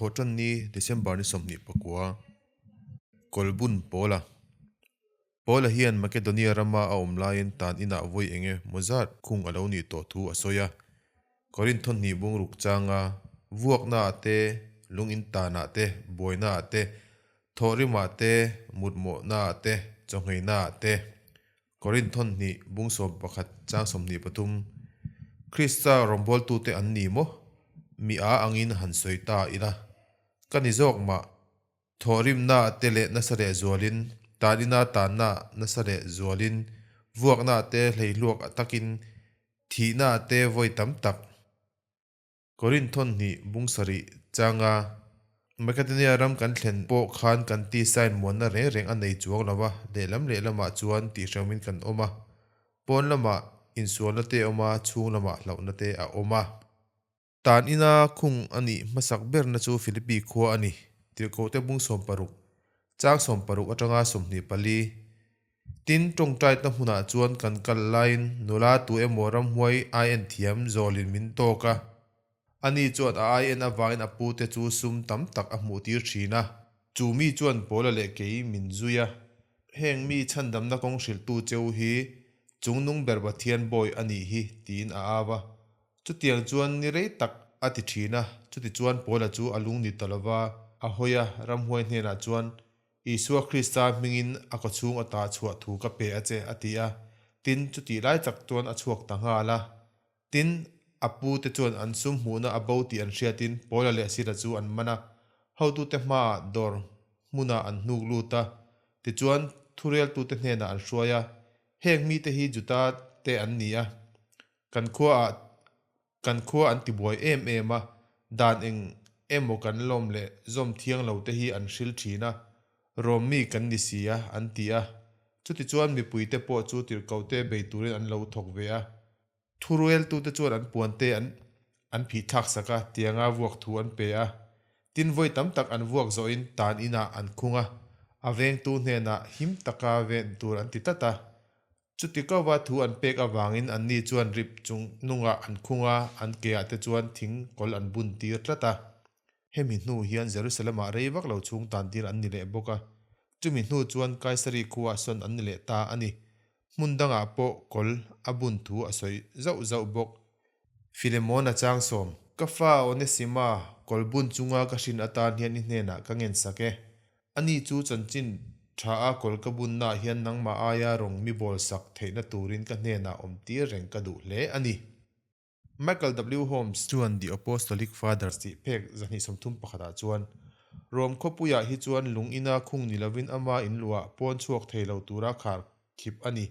Thawhtanni December ni 29, Kawlbun Pawla Pawla hian Makedonia rama a awm laiin tan inah vawi eng emaw zat khung a lo nih tawh thu a sawi a. Korinth thawhnih bungruk changa vuaknaah te, lung intanah te, buainaah te, thawhrimah te, mutmawhnaah te, chawngheinaah te. Korinth thawhnih bung 11 chang 23 Krista rawngbawltute an ni maw? Mi a angin han sawi ta ila. Ka ni zawk mah. Thawhrimna te leh nasa leh zualin, tanina tanna nasa leh zualin, vuakna te hleihluak takin, thihna te vawi tam tak. Korinth thawn hnih bung sarih changa Makedonia ram kan thlen pawh khan kan tisain muanna reng reng a nei chuang lo va, lehlam lehlamah chuan tihhreumin kan awm a, pawn lamah insualna te a awm a, chhung lamah hlauhna te a awm a. Tan ina khung a nih hmasak berna chu Philippi khua a ni. Tirhkohte bung 60, chang 60 atanga 24. Tin, tawngtaitna hmunah chuan kan kal laiin nula tu emaw ramhuai ai en thiam zawlin min tawk a. Ani chuan a ai en avangin a pute chu sum tam tak a hmuhtir thin a. Chu mi chuan Paula leh kei min zui a. Heng mi chhandamna kawng hrilhtu cheu hi Chungnung ber Pathian bawi a nih hi, tiin a au a. Chutiang chuan ni rei tak a ti thin a, chutichuan Paula chu a lung ni ta lova, a hawi a, ramhuai hnenah chuan, Isua Krista hmingin a kawchhung ata chhuah thu ka pe a che, a ti a. Tin, chutih lai tak chuan a chhuak ta nghal a. Tin, a pu te chuan an sum hmuhna a bo tih an hriatin Paula leh Sila chu an man a, hotute hmaah dawr hmunah an hnuk lut a, tichuan thureltute hnenah an hruai a, Heng mite hi Juda te an ni a, Kan khua ah kan khua an ti buai em em a, dan eng emaw kan lawm leh zawm thiang lo te hi an hril thin a, Rom mi kan ni si a, an ti a. Chutichuan mipui te pawh chu tirhkoh te bei turin an lo thawk ve a. Thurueltu te chuan an puan te an an phih thlak sak a, tianga vuak thu an pe a. Tin vawi tam tak an vuak zawhin tan inah an khung a, a vengtu hnenah him taka ven tur an ti tlat a. Chuti kova thu an pek avangin anni chuan rip chung nungah an khung a, an keah te chuan thing kawl an bun tir tlat a. Hemi hnu hian Jerusalem-ah rei vak lo chhung tan tir an ni leh bawk a. Chumi hnu chuan Kaisari khuaah sawn an ni leh ta a ni. Hmun dangah pawh kawl a bun thu a sawi zauh zauh bawk. Filemona chang sawm. Ka fa Onesima, kawl bun chunga ka hrin atan hian i hnenah ka ngensak e. Ani chu chanchin tha a kawl ka bunnaah hian nangmah aia rawng mi bawl sak theihna turin ka hnenah awm tir reng ka duh hle a ni. Michael W. Holmes chuan The Apostolic Fathers tih phek 231 ah chuan, Rom khawpuiah hi chuan lung ina khung ni lovin ama inluah pawn chhuak thei lo tura khar khip a ni.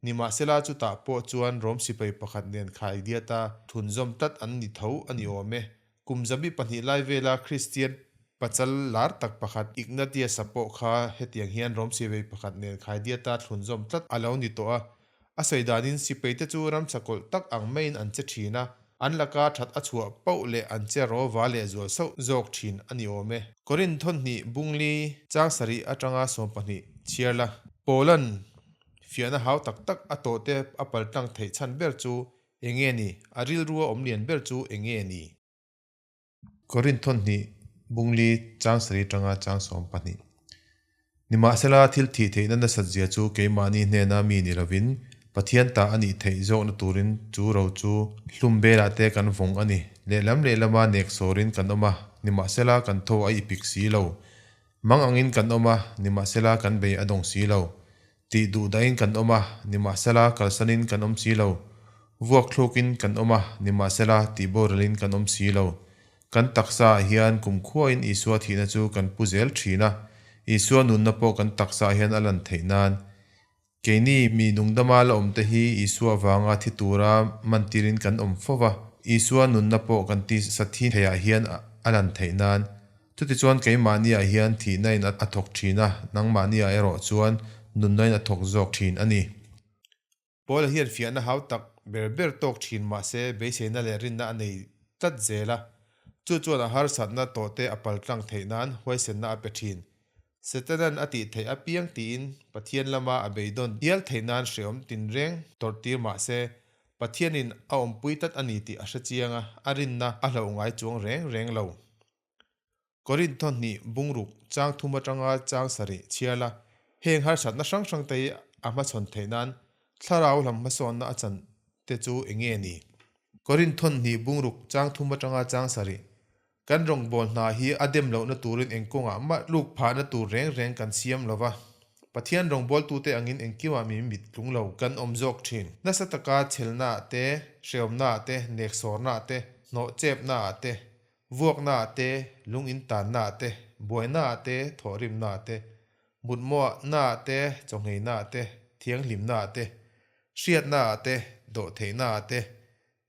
Nimahsela chutah pawh chuan Rom sipai pakhat nen khai diata thunzawm tlat an ni tho a ni awm e. Kum zabi pahnih lai vela Kristian pachal lar tak pakhat Ignatius-a pawh kha hetiang hian Rom sipai pakhat nen khai diata thlunzawm tlat a lo ni tawh a. A sawi danin sipaite chu ramsakawlh tak ang maiin an che thin a, an laka that a chhuah pauh leh an che rawva leh zual sauh zawk thin a ni awm e. Korinth thawhnih bungli chang sarih atanga 12 chhiar la. Paula'n fiahna hau tak tak a tawhte a paltlang theih chhan ber chu eng nge ni? A rilrua awm lian ber chu eng nge ni? Korinth thawhnih bungli chang sarih atanga chang 12. Nimahsela, thil thih theihna nasat zia chu keimahni hnena mi ni lovin, Pathian ta a nih theih zawkna turin chu ro chu hlum belah te kan vawng a ni. Lehlam lehlama nek sawrin kan awm a, nimahsela kan tho a ipik si lo. Mang angin kan awm a, nimahsela kan bei a dawng si lo. Tih duh dahin kan awm a, nimahsela kalsanin kan awm si lo. Vuak thlukin kan awm a, nimahsela tih boralin kan awm si lo. Kan taksaah hian kumkhuain Isua thihna chu kan pu zel thin a, Isua nunna pawh kan taksaah hian a lan theih nan. Keini mi nungdama la awmte hi Isua vanga thi tura mantirin kan awm fo va, Isua nunna pawh kan ti sa thi theiah hian a lan theih nan. Chutichuan keimahniah hian thihna in a thawk thin a, nangmahniah erawh chuan nunna in a thawk zawk thin a ni. Paula hian fiahna hau tak ber ber tawk thin mahse beiseina leh rinna a nei tlat zel a, chu chuan a harsatna tawhte a paltlang theih nan huaisenna a pe thin. Setanan a tih theih apiang tiin Pathian lama a beidawn hial theih nan hreawm tinreng tawrhtir mahse Pathianin a awmpui tlat a ni tih a hre chiang a, a rinna a hlauh ngai chuang reng reng lo. Korinth hnih bungruk chang thum atanga chang sarih chhiar la, heng harsatna hrang hrang te hi a hmachhawn theih nan thlarau lam hmasawnna a chan te chu eng nge ni? Korinth hnih bungruk chang thum atanga chang sarih Kan rawngbâwl hna hi a dem lohna turin eng kawngah mah tluk phahna tur reng reng kan siam lo va. Pathian rawngbâwltute angin engkimah mi mit tlung lo kan awm zawk ṭhin. Nasa taka chhelnaah te, hrehawmnaah te, neksawrnaah te, hnawhchepnaah te, vuaknaah te, lung intannaah te, buainaah te, thawhrimnaah te, mutmawhnaah te, chawngheinaah te, thianghlimnaah te, hriatnaah te, dawhtheihnaah te,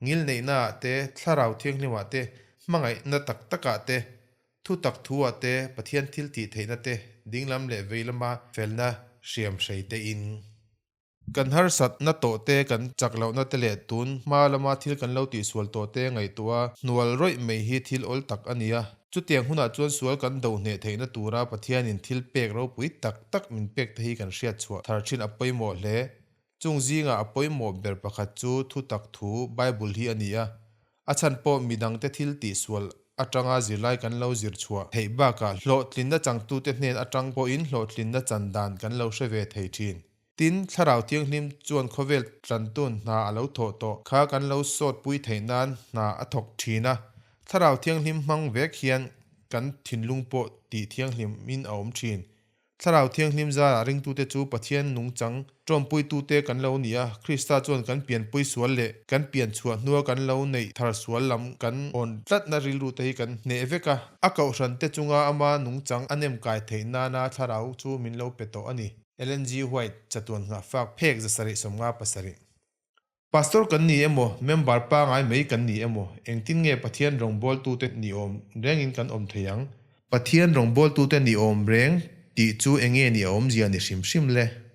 Ngilneihnaah te, Thlarau Thianghlimah te, hmangaihna tak takah te, thu tak thuah te, Pathian thil tih theihna te, dinglam leh veilama felna hriam hrei te in. Kan harsatna tawh te, kan chak lohna te leh tun hma lama thil kan lo tihsual tawh te ngaihtuah a, hnual rawih mai hi thil awl tak a ni a. Chutiang hunah chuan sual kan do hneh theihna tura Pathianin thil pek ropui tak tak min pek te hi kan hriat chhuah thar thin a pawimawh hle. Chung zingah a pawimawh ber pakhat chu thutak thu Bible hi a ni a. A chhan pawh midangte thil tihsual atanga zirlai kan lo zir chhuah theih bakah hlawhtlinna changtute hnen atang pawhin hlawhtlinna chan dan kan lo hre ve thei thin. Tin, Thlarau Thianghlim chuan khawvel tlantun hna a lo thawh tawh kha kan lo sawtpui theih nan hna a thawk thin a. Thlarau Thianghlim hmang vek hian kan thinlung pawh tih thianghlimin a awm thin. Thlarau Thianghlim zarah ringtute chu Pathian nungchang tawmpuitute kan lo ni a, Krista chuan kan pianpui sual leh kan pian chhuah hnua kan lo neih thar sual lam kan awn tlatna rilrute hi kan hneh vek a. A kohhrante chunga ama nungchang a nem kai theih nana Thlarau chu min lo pe tawh a ni. Ellen G. White, Chatuan Nghahfak, Phek 757. Pastor kan ni emaw, member pangai mai kan ni emaw, engtin nge Pathian rawngbawltute ni awm rengin kan awm thei ang? Pathian rawngbawltute ni awm reng tih chu enge ni a awmzia ni hrim hrim le?